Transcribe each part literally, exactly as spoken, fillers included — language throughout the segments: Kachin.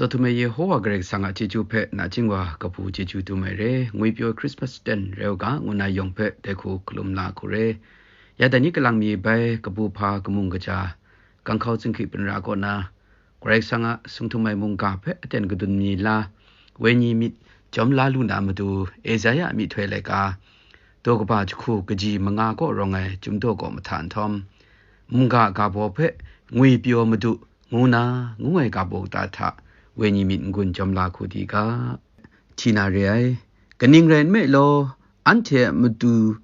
Tsawt htum ai Yehowa Karai Kasang a chyeju hpe nachying wa kabu chyeju dum ai re, ngwipyaw Christmas ten rai u ga, ngu na yawng hpe dai hku hkalum la hku re. Ya dai ni kalang mi bai kabu hpa kamung kaja, ganghkau zinghkrit binra kaw na, Karai Kasang a sung htum ai mungga hpe aten kadun mi la, wenyi myit jawm la lu na matu, Esaia a myihtoi laika, daw kaba jahku kaji manga kaw rawng ai Chyum daw kaw mahta nhtawm, mungga ga baw hpe ngwipyaw madu ngu na, ngu ai ga baw kata hta wenyi myit n-gun jawm la hku di ga. Hti na re ai. Kaning rai nme law, anhte a matu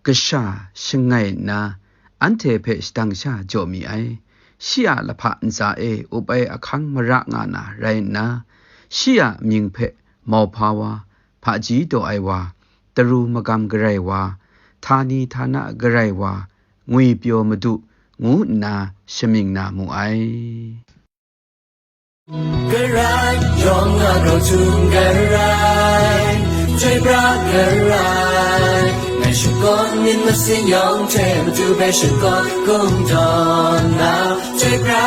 kasha shangai nna, anhte hpe shadang sha jaw mi ai. Shi a lahpa ntsa e up ai ahkang mara nga na rai nna, shi a mying hpe mauhpa wa, hpaji taw ai wa, taru magam garai wa, htani htana garai wa, ngwipyaw madu, ngu nna shamying na mu ai. Karai, yawng a grau htum karai, chyoi pra karai, ngai shakawn myit masin yawng hte matu hpe shakawn kungdawn na, chyoi pra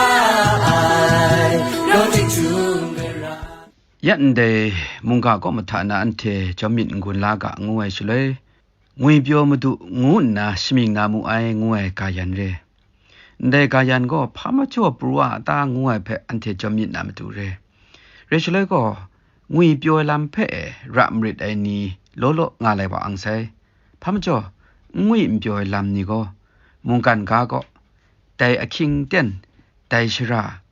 ai, grau ting htum karai. Ya ndai mungga kaw mahta na anhte jawm myit n-gun la ga ngu ai shaloi, ngwipyaw madu ngu nna shamying na mu ai, ngu ai ga yan re. Ndai ga yan gaw hpa majaw pru a ta ngu ai hpe anhte jawm myit na matu re. Rai shaloi gaw, ngwipyaw ai lam hpe e ra marit ai ni law law nga lai wa ang sai. Hpa majaw, n ngwi n pyaw ai lam ni gaw, mungkan ga gaw, dai ahkying ten, dai shara,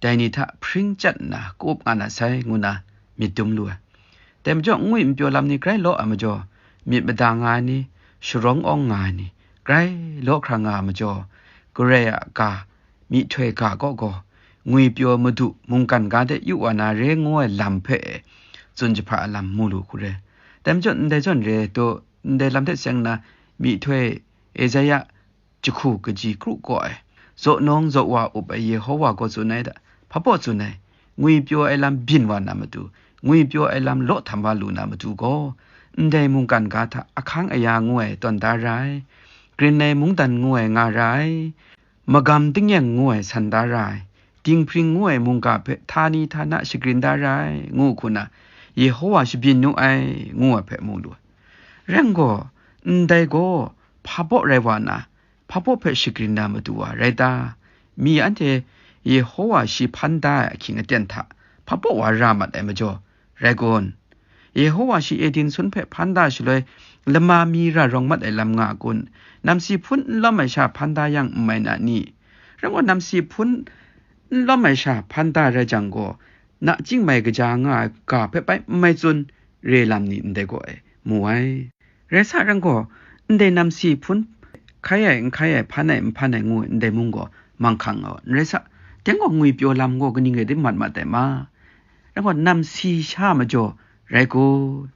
dai ni hta hpring chyat nna ka-up nga na sai, ngu na myit dum lu ai. Dai majaw, n ngwi n pyaw lam ni grai law ai majaw, myit mada nga ai ni, sharawng awng nga ai ni, grai law hkra nga ai majaw, Karai a ga, myihtoi ga kaw gaw, ngwipyaw madu mungkan ga de yu wa na re ngu ai lam hpe e, tsun jahpra ai lam mu lu hku re. Dai majaw, ndai zawn re taw, ndai lam hte seng na, myihtoi Esaia jahku kaji kru kaw ai, zaw nawng zaw wa up ai Yehowa gaw tsun ai da, hpa baw tsun ai, ngwipyaw ai lam byin wa na matu, ngwipyaw ai lam law htam wa lu na matu gaw, ndai mungkan ga hta ahkang aya ngu ai tawn da ra ai, grin ai mungdan ngu ai nga ra ai, magam tingnyang ngu ai san da ra ai, dinghpring ngu ai mungga hpe htani htana shagrin da ra ai, ngu hku na, Yehowa shabyin nu ai, ngu ai hpe mu lu ai. Rai gaw, ndai gaw hpa baw rai wa na, hpa baw hpe shagrin na matu wa rai ta? Mi anhte Yehowa shi hpan da ai ahkying aten hta hpa baw wa ra mat ai majaw, rai kun? Yehowa shi Eden sun hpe hpan da shaloi, lama mi ra rawng mat ai lam nga a kun? Namsi hpun n lawm ai sha hpan da yang n mai na ni? Rai gaw, namsi hpun n lawm ai sha hpan da rai jang gaw, nachying mai kaja nga ai ga hpe bai n mai tsun, re lam ni ndai gaw e, mu ai. Rai sa, rai gaw, ndai namsi hpun hkai ai, n hkai ai, hpan ai, n hpan ai ngu ndai mung gaw manghkang nga wa, n rai sa, deng gaw ngwipyaw lam gaw kaning rai tim mat mat ai ma? Rai gaw, namsi sha majaw rai kun?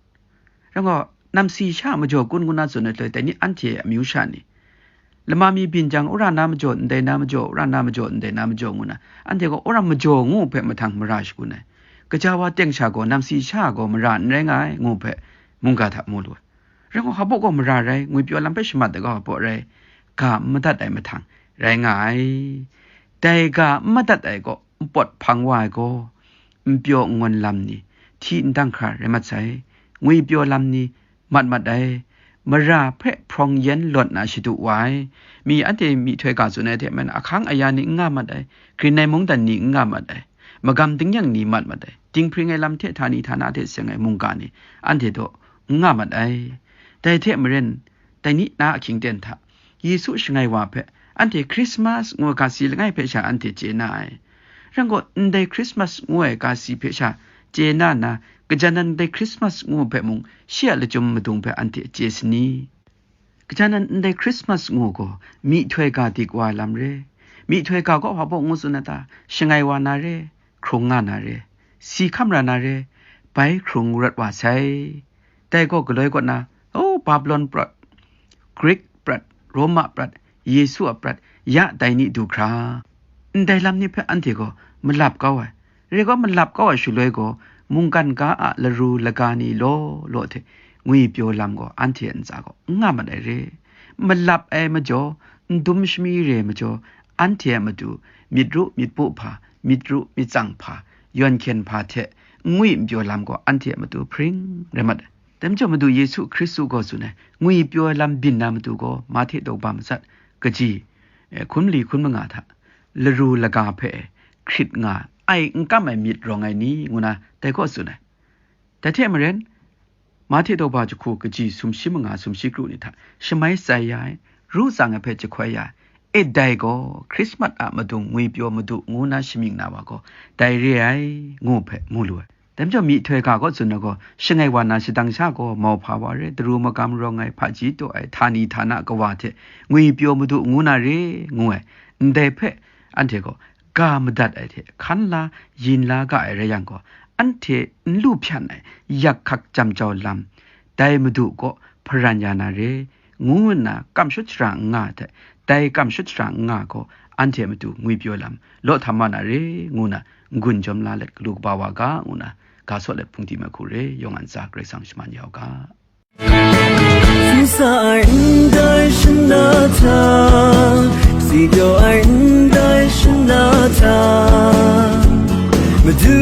Rai gaw, namsi sha majaw kun ngu na tsun ai hte, dai ni anhte a amyu sha ni, lama mi byin jang, wora na majaw ndai na majaw, wora na majaw ndai na majaw ngu na, anhte gaw wora majaw ngu hpe mahtang mara shagun ai. Kaja wa teng sha gaw namsi sha gaw mara n rai nga ai, ngu hpe mungga hta mu lu ai. Rai gaw, hpa baw gaw mara rai, ngwipyaw lam hpe shamat ai gaw hpa baw rai, ga n madat ai mahtang rai nga ai. Dai ga n madat ai gaw, npawt hpang wa ai gaw, n pyaw n ngawn lam ni, hti n dang hkra rai mat sai, ngwipyaw lam ni mat mat ai, mara hpe hprawng yen lawt na shadu wa ai, mi anhte myihtoi ga tsun ai hte maren ahkang aya ni n nga mat ai, grin ai mungdan ni n nga mat ai, magam tingnyang ni mat mat ai, dinghpring ai lam hte htani htana hte seng ai mungga ni anhte daw n nga mat ai. Dai hte maren, dai ni na ahkying ten hta, Yesu shangai wa hpe, anhte Christmas ngu ai ga si langai hpe sha anhte chye na ai. Rai gaw, ndai Christmas ngu ai ga si hpe sha chye na nna, kaja nan ndai Christmas ngu hpe mung shi a lachyum madung hpe anhte chye sani? Kaja nan ndai Christmas ngu gaw, myihtoi ga dik wa ai lam re. Myihtoi ga gaw hpa baw ngu tsun ai ta? Shangai wa na re, hkrung nga na re, si hkam ra na re, bai hkrung rawt wa sai. Dai gaw galoi kaw na, o, Babilon prat, Grik prat, Roma prat, Yesu a prat, ya dai ni du hkra, ndai lam ni hpe anhte gaw malap kau ai. Rai gaw, malap kau ai shaloi gaw, mungkan ga a laru laga ni law law hte ngwipyaw lam gaw anhte a ntsa gaw n nga mat ai re. Malap ai majaw, n dum shami re ai majaw, anhte a matu myit ru myit bu hpa, myit ru myit tsang hpa, yawn hkyen hpa hte n ngwi n pyaw lam gaw anhte a matu hpring rai mat ai. Dai majaw Madu Yesu Hkristu gaw tsun ai, ngwi pyaw ai lam byin na matu gaw Mahte daw ba matsat kaji, eh, hkun mali hkun manga hta laru laga hpe hkrit nga ai n kam ai myit rawng ai ni, ngu na dai gaw tsun ai. Dai hte maren, Mahte daw ba jahku kaji sumshi manga sumshi kru ni hta shamai tsai ya ai, ru tsang ai hpe jahkoi ya ai, e dai gaw Hkrismat a madung ngwi pyaw madu ngu na shamying na wa gaw dai re ai, ngu hpe mu lu ai. Dai majaw myihtoi ga gaw tsun na gaw, shangai wa na shadang sha gaw mauhpa wa re, daru magam rawng ai, hpaji taw ai, htani htana kawa hte ngwi pyaw madu ngu na re, ngu ai. Ndai hpe anhte gaw ga madat ai hte hkan la yin la ga ai rai yang gaw, anhte n lu hpyan ai yak hkak jam jau lam, dai madu kaw hparan ya na re, ngu nna kam shut shara n nga ai hte, dai kam shut shara n nga gaw, anhte matu ngwi pyaw lam law htam ma na re, ngu na n-gun jawm la let, galu kaba wa ga, ngu na ga saw let, hpung di mai hku re, yawng a ntsa Karai Kasang shaman ya u ga. Tsun sa ai ndai shana hta, si pyaw ai ndai shana hta, Madu